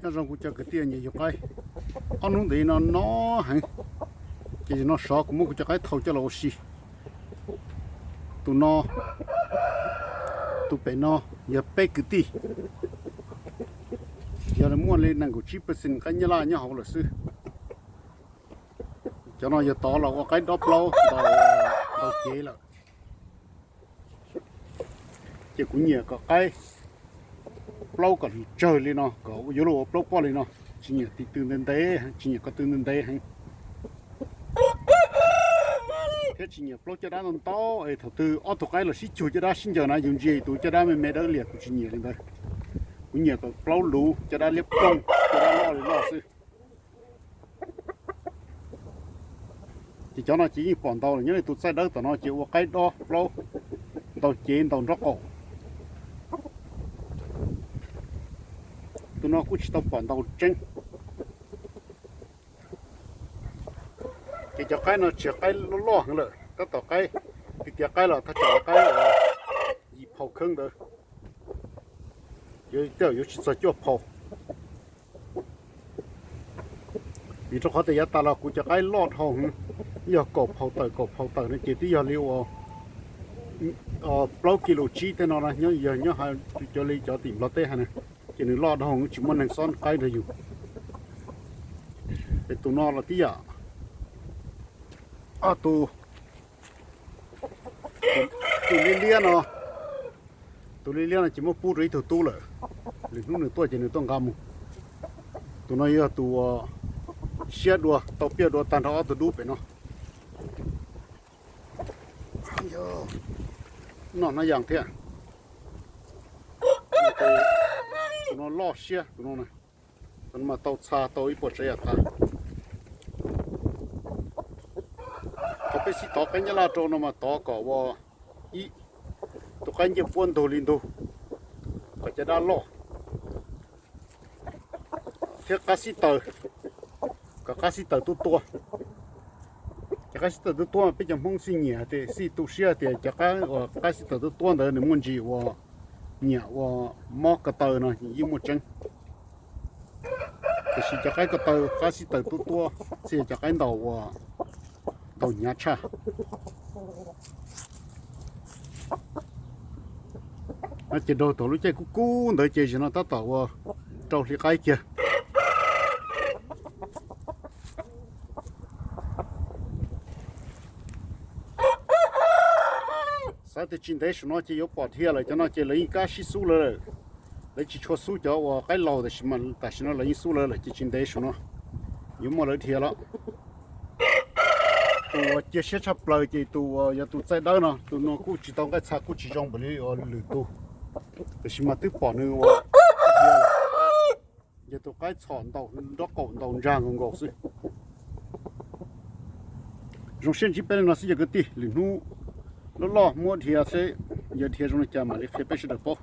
Nyob zoo kuv cov kwv tij nyiam yug qaib. Ob hnub ntawd no no heev, ces no sov kuv muab kuv cov qaib thau coj los ua si. Tus no, tus pem no yog peb kwv tij, yog muaj li nees nkaum tsib percent qaib nyab laj nyob hauv lawm xwb. Cov no yog tod los ua qaib dob plaub ntaus cev lawm. Ces kuv nyiam kom qaib plaub kom tsawg li no, kom yuav luag ua plaub poj li no. Tsis nyiam tim tw ntev ntev, tsis nyiam ko tw ntev ntev heev, thiab tsis nyiam plaub caj dab ntau ntau es thaum twg ob tug qaib los sib cug caj dab sib ncaws na yus ntsia tus caj dab me me dawb lias, kuv tsis nyiam li ntawd. Kuv nyiam kom plaub luv, caj dab liab ploog, caj dab loj li loj xwb. Ces cov no ces yeej pom ntau lawm, nyob li tus txaij dawb tom no ces ua qaib dob plaub ntaus cev ntaus nraub qaum. Tus no kuj tsis tau pom ntau tseeb. Ces cov qaib no tsis yog qaib loj loj heev lawm, tab tom qaib, tiag tiag qaib los thaj tsam qaib yim phau kheeb ntawd, yuav tej zaum yuav tsis txog cuaj phau. Vim rau qhov tias yav tas los kuv cov qaib loj dhau heev, yog kaum phau tawm kaum phau tawm no ces twb yog li uas plaub kis lus tsib tej no, yog nyob cov li cov tim Nplog teb hais na, ces nws loj dhau heev tsis muaj neeg xob qaib nrog yus. Es tus no los tib yam, tus, tus liab liab no, tus liab liab no ces muab pub rau ib tug tub lawm, lwm hnub nws tuaj ces nws tuaj nqa mus. Tus no yog tus uas siab dua tau piaj dua tag nrho ob tug dub pem no. Noj hnab yas thiab. Tus no loj siab tus no, tus no mas tau txha tau ib puas tsav yam tas. Qhov peb sib tov qaib nyab laj rau no mas tov kom ua ib, tus qaib ncej puab ntug li ntug, kom caj dab loj, thiab qab xib taws, kom qab xib taws tuab tua. Cov qab xib taws tuab tua peb cov Hmoob xij nyiam tias xij tu siab tias cov qab uas qab xib taws tuab tua ntawd nws muaj ntsis uas nyiam uas mob ko taw no yeej muaj tseeb. Tiam sis cov qaib ko taw qab xib taws tuab tua thiaj yog cov qaib ntaus uas ntaus hnyav tshaj. No ces raug thaum lub caij kub kub ntawd ces zaum no tab tom ua rau hli qaib kiag. Xav tias tsis ntev saum no ces yuav pom dhia lawm, cov no ces lawv yeej kab sib xub lawv lawm. Lawv tsis tshua xub cov uas qaib laus, tab sis mas tam sim no lawv yeej xub lawv lawm ces tsis ntev saum no yuav muaj lawv dhia los. Tus uas cia siab tshaj plaws ces tus uas yog tus txaij dawb no, tus no kuj tsis tau nqaij txha kuj tsis zoo npaum li uas lwm tus, tab sis mas twb pom nws ua dhia lawm. Yog tus qaib txhom ntaus nraub qaum ntaus ntsag nkaus nkaus xwb. Zoo siab ntsib peb li no xwb cov kwv tij, lwm hnub loj loj muab dhia seb yog dhia zoo li cas mam li qhia peb sawv daws paub.